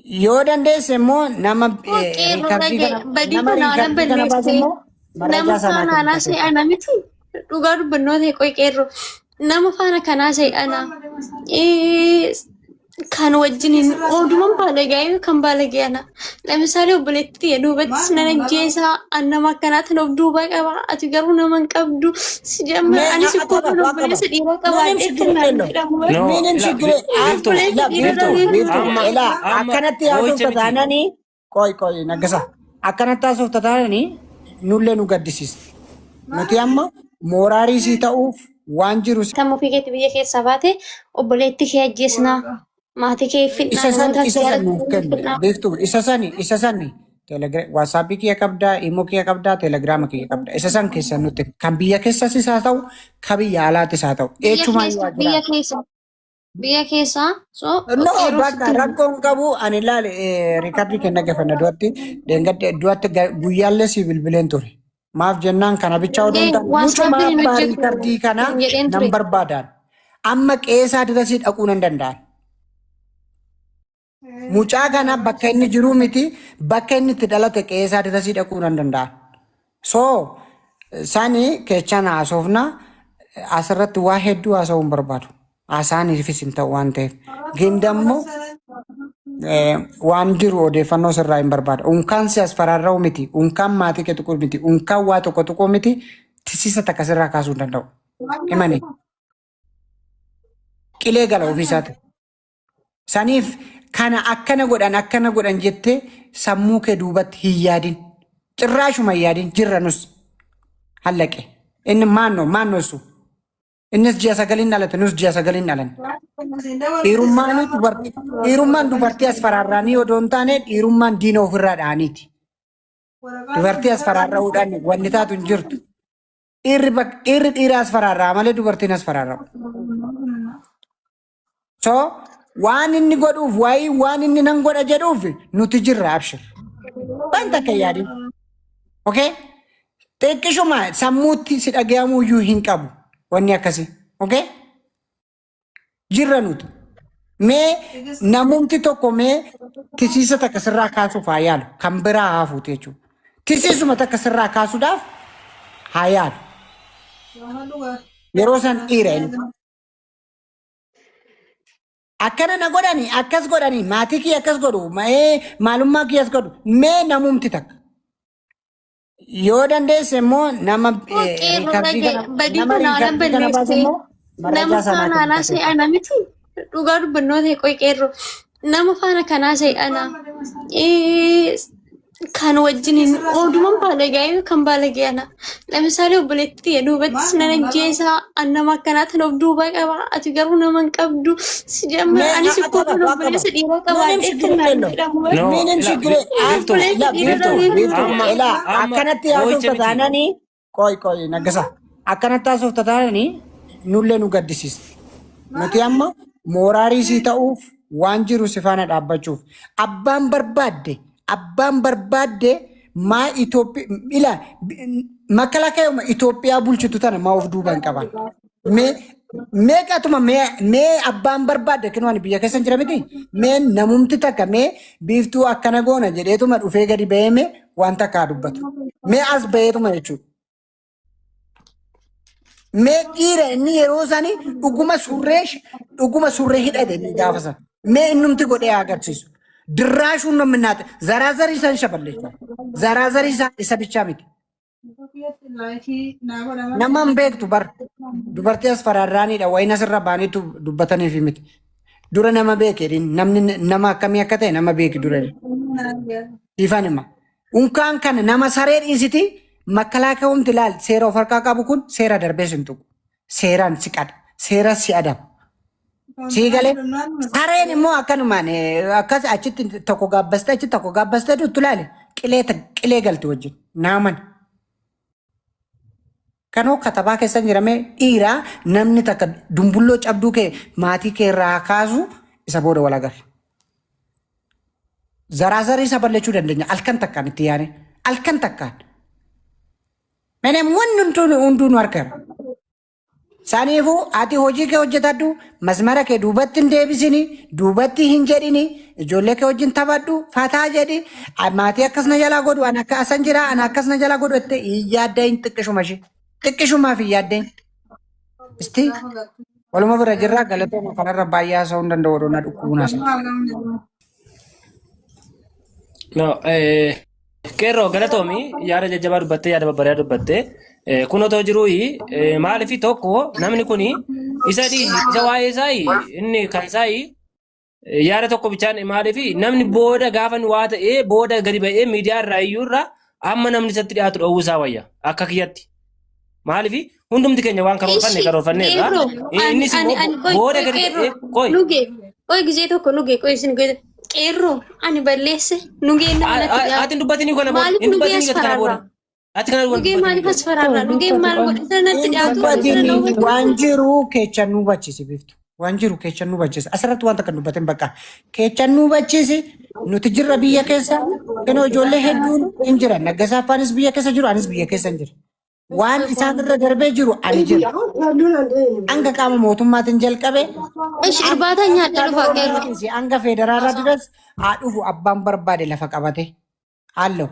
Yoo dandeesse immoo nama Qeerroo riikardii dhagee kana badii nama kana aanan riikardii kana baase balleessee immoo nama marajaa sanaa faana kennitaa anaa keessa. se'ana miti. Dhugaa dubbannoo ta'e qoy qeerroo nama faana kanaa se'ana. Kan wajjin hin ooduman baalagee kan baalagee ana. Lamisaale obboleettii tiyya duubattis nan ajjeesaa an nama akkanaa tan of duubaa qaba ati garuu nama hin qabdu si jammar Mee anis akka ikkoo qaba kan akka qaba. obboleessa dhiiraa Minim qabaadhee ችግር kan naan የለውም። jedhamu No, Minim ila ችግር Biiftuu, obboleessa la dhiiraa biiftuu dhabeetu biiftuu amma ela amma akkanatti boo'icha haasofta miti. taananii qoy qoy naggasa akkanatti haasofta taananii nullee nu gaddisiiste. Nuti amma mooraarii sii ta'uuf waan jiru Kan ofii keetti biyya keessaa baate obboleetti kee ajjeesnaa maatii kee fidnaa isa san namoota isa san jaalatu nuuf kenni fidnaa. beektu isa sani isa sani waatsaappii kiyya qabdaa imoo kiyya qabdaa telegiraama kiyya qabdaa isa san keessa nutti kan biyya keessas haa ta'u kan biyya alaatis haa ta'u Biyya eechumaan keessa yoo biyya jiraatu. keessa biyya keessa so No, qeerroo bakka sitti rakkoon qabu ani ilaali riikardii kenna gafanna duratti deengadde duratti guyyaallee si bilbileen ture. Maaf jennaan kana bichaa odoo hin taane mucuma waatsaappii hin abbaa hojjetu riikardii kana jedheen nan ture. barbaadaan. Amma qeesaa dirasii dhaquu nan danda'an. Mucaa kana bakka inni jiruu miti bakka inni itti dhalate qeesaa dirasii dhaquu nan danda'an. So sani keechaan haasofna asirratti waa hedduu haasa'uu hin barbaadu. Haasa'aniifis hin ta'u waan ta'eef. Gin dammoo waan jiru odeeffannoo sirraa hin barbaada. Unkaan si as faraarra'u miti, unkaan maatii kee tuquu miti, unkaan waa tokko tuquu miti, tisiisa takka sirraa kaasuu hin danda'u. Himani qilee gala ofiisaati. Saniif kana akkana godhan akkana godhan jettee sammuu kee duubatti hin yaadin. Cirraashuma hin yaadin jirra nus hallaqe. Inni maannoo maannoo su. Innis ji'a sagaliin dhalate nus ji'a sagaliin dhalanne. Dhiirummaan dubartii dhiirummaan dubartii as faraarraanii odoo hin taane dhiirummaan diina ofirraa dha'aniiti. Dubartii as faraarra'uudhaan wanni taatu hin jirtu. Dhiirri dhiirri dhiira as faraarra'a malee dubartiin as faraarra'u. So waan inni godhuuf waayii waan inni nan godha jedhuuf nuti jirra abshir. Waan takka hin yaadin. Okay? Xiqqishuma sammuutti si dhaga'amuu iyyuu hin qabu wanni akkasii. Okay? Jirra nuti. Mee namumti tokko mee tisiisa takka sirraa kaasuuf haa yaalu. Kan biraa haa fuutu jechuudha. Tisiisuma takka sirraa kaasuudhaaf haa yaalu. Yeroo san dhiira inni. Akkana na godhani akkas godhani maatii kiyya akkas godhu mee maalummaa kiyya as godhu mee namumti takka. Yoo dandeesse immoo nama Qeerroo riikardii dhagee kana badii nama kana aanan riikardii kana baase balleessee immoo nama marajaa sanaa faana anaa kennitaa keessa. se'ana miti. Dhugaa dubbannoo ta'e qoy qeerroo nama faana kanaa se'ana. Kan wajjin hin ooduman baalagee kan baalagee ana. Lamisaale obboleettii tiyya duubattis nan ajjeesaa an nama akkanaa tan of duubaa qaba ati garuu nama hin qabdu si jammar Mee anis akka ikkoo qaba kan akka qaba. obboleessa dhiiraa Minim qabaadhee ችግር kan naan የለውም። jedhamu No, Minim ila ችግር Biiftuu, obboleessa la dhiiraa biiftuu dhabeetu biiftuu amma ela amma akkanatti boo'icha haasofta miti. taananii qoy qoy naggasa akkanatti haasofta taananii nullee nu gaddisiiste. Nuti amma mooraarii sii ta'uuf waan jiru si faana dhaabbachuuf abbaan barbaadde abbaan barbaadde maa Itoophiyaa ila makalakayuma Itoophiyaa bulchitu tana maa of duuba hin qaban. Mee meeqatuma mee mee abbaan barbaadde kinoo ani biyya keessa hin jira miti mee namumti takka mee biiftuu akkana goona jedheetuma dhufee gadi ba'ee mee waan takka haa dubbatu. Mee as ba'eetuma jechuudha. Mee dhiira inni yeroo sani dhuguma surree dhuguma surree hidhate inni gaafa sana. Mee innumti godhee haa agarsiisu. Dirraashuun namni naate zaraazarii isaan shaballeessa. Zaraazarii isaa isa bichaa miti. Nama hin beektu bar. Dubartii as faraarraaniidha wayin asirra baaniitu dubbataniif miti. Dura nama beeke namni nama akkamii akka ta'e nama beeki dura. Siifan hima. Unkaan kana nama saree dhiisiti makkalaakawumti laal seera of harkaa qabu kun seera darbee sin tuqu. Seeraan si qada. Seera si adaba. Sii galee sareen immoo akkanumaan akkas achitti tokko gaabbastee achitti tokko gaabbastee duttu laale qilee qilee galti wajjin naaman. Kanoo katabaa keessa jiramee dhiiraa namni takka dumbulloo cabduu kee maatii kee irraa kaasu isa booda wal agarra. Zaraazarii isa balleessuu dandeenya halkan takkaan itti yaane halkan takkaan. Menem wanni hunduu nu harkara. Saniifuu ati hojii kee hojjetadhu, masmara kee duubatti hin deebisini, duubatti hin jedhini, ijoollee kee wajjin taphadhu, fataa jedhi, maatii akkas na jalaa godhu, ani akka asan jira, ani akkas na jalaa godhu jettee hin yaaddayin xiqqishuma ishee. Xiqqishumaaf hin yaaddayin. Isti waluma bira jirraa galatooma kanarra baay'ee haasa'uu hin danda'u odoo na dhukkubuun haasa'u. No, qeerroo galatoomi yaada jajjabaa dubbattee yaada babbareedaa dubbattee kun otoo jiruu maaliif tokko namni kun isa dhiisi isa waa'ee isaa inni kan isaa yaada tokko bichaan maaliif namni booda gaafa inni waa ta'ee booda gadi ba'ee miidiyaa irraa iyyuu irraa amma namni isatti dhiyaatu dhowwuu isaa wayya akka kiyyatti. Maaliif hundumti keenya waan karoorfanne Ishi karoorfanneerra qeerroo ani innis ani immoo ani qoy booda qoy gadi qeerroo ba'ee qoy nugee qoy gizee tokko nugee qoy isin qoy qeerroo ani balleesse nugee nama natti dhiyaatu ati hin dubbatinii kana booda maaliif hin nugee dubbatinii as kana booda faraarraa ati kana nugee dubbatinii maaliif as faraarraa nugee maal godhe sana natti Hin dhiyaatu sana na dubbatini hubatu waan jiru keechan nu hubachiisi biftu. Waan jiru keechan nu hubachiisi. Asirratti wanta kan dubbatin bakka. Keechan nu hubachiisi. Nuti jirra biyya keessa. Kenoo ijoollee hedduun hin jiran. Naggasaa Affaanis biyya keessa jiru anis biyya keessa hin jira. Waan isaan irra darbee jiru ani jira. Hanga qaama mootummaatiin jalqabe Ishi irbaata nyaadha dhufaa qeerroo. hanga federaalaa duras haa dhufu abbaan barbaade lafa qabate. Halloo.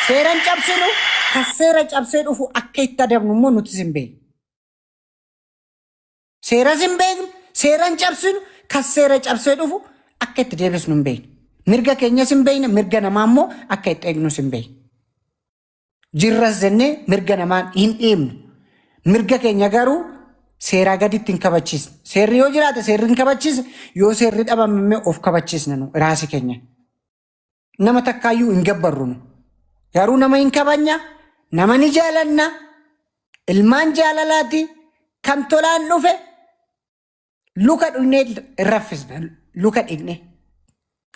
Seeran cabsinu kan seera cabsee dhufu akka itti adabnu immoo nutis hin beeknu. Seeras hin beeknu, seera hin cabsinu, kan seera cabsee dhufu akka itti deebisnu hin beeknu. Mirga keenyas hin beekne, mirga namaa immoo akka itti eegnus hin beeknu. Jirras jennee mirga namaan hin dhiibnu. Mirga keenya garuu seeraa gaditti hin kabachiisne. Seerri yoo jiraate seerri hin kabachiisne, yoo seerri dhabame immoo of kabachiisna nu raasi keenya. Nama takkaayyuu hin gabbarru nu. Garuu nama hin kabanya, nama ni jaalanna, ilmaan jaalalaati kan tolaan dhufe luka dhugnee hin raffisna, luka dhiqne.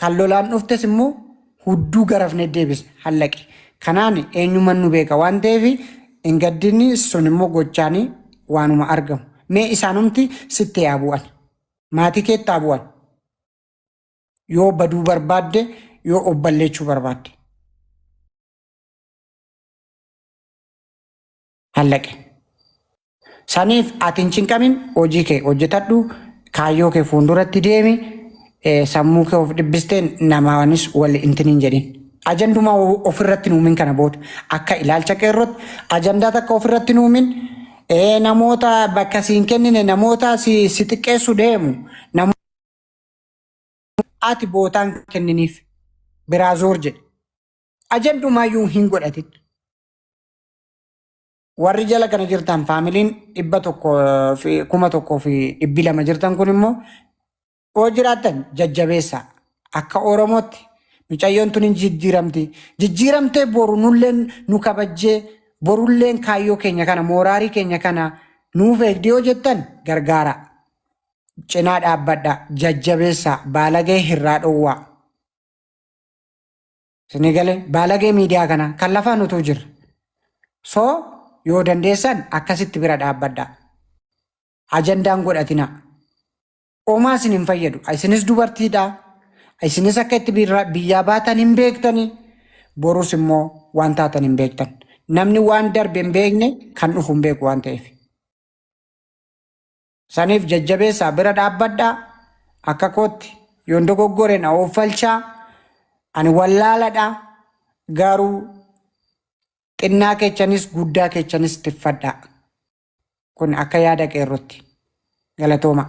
Kan lolaan dhuftes immoo hudduu garafnee deebisna hallaqe. Kanaan eenyuman nu beeka waan ta'eef hin gaddinni sun immoo gochaanii waanuma argamu. Mee isaanumti sitti haa bu'an. Maatii keetti haa bu'an. Yoo baduu barbaadde yoo of balleechuu barbaadde. Hallaqe. Saniif ati hin cinqamin hojii kee hojjetadhu kaayyoo kee fuulduratti deemi sammuu kee of dhibbistee namaanis wal intin hin jedhin. Ajandumaa ofirratti hin uumin kana booda akka ilaalcha qeerrootti ajandaa takka ofirratti hin uumin namoota bakka si hin kennine namoota si xiqqeessu deemu ati bootaan kenniniif biraa zoor jedhe. Ajandumaayyuu hin godhatin. Warri jala kana jirtan faamiliin 100 fi 1200 jirtan kun immoo yoo jiraattan jajjabeessa. Akka Oromootti mucayyoon tun hin jijjiiramti. Jijjiiramtee boru nulleen nu kabajjee borulleen kaayyoo keenya kana mooraarii keenya kana nuuf eegdi yoo jettan gargaara. Cinaa dhaabbadha. Jajjabeessa. Baalagee hirraa dhowwaa. Isinii galee baalagee miidiyaa kana kan lafaan utuu jirra. So yoo dandeessan akkasitti bira dhaabbadha. Ajandaan godhatina. Omaa isin hin fayyadu. Isinis dubartiidha. Isinis akka itti biyyaa baatan hin beektani. Borus immoo waan taatan hin beektan. Namni waan darbe hin beekne kan dhufu hin beeku waan ta'eef. Saniif jajjabeessaa bira dhaabbadhaa. Akka kootti yoon dogoggore na ooffalchaa. Ani wallaaladha. Garuu xinnaa keechanis guddaa keechanis tiffadhaa. Kun akka yaada qeerrotti. Galatooma.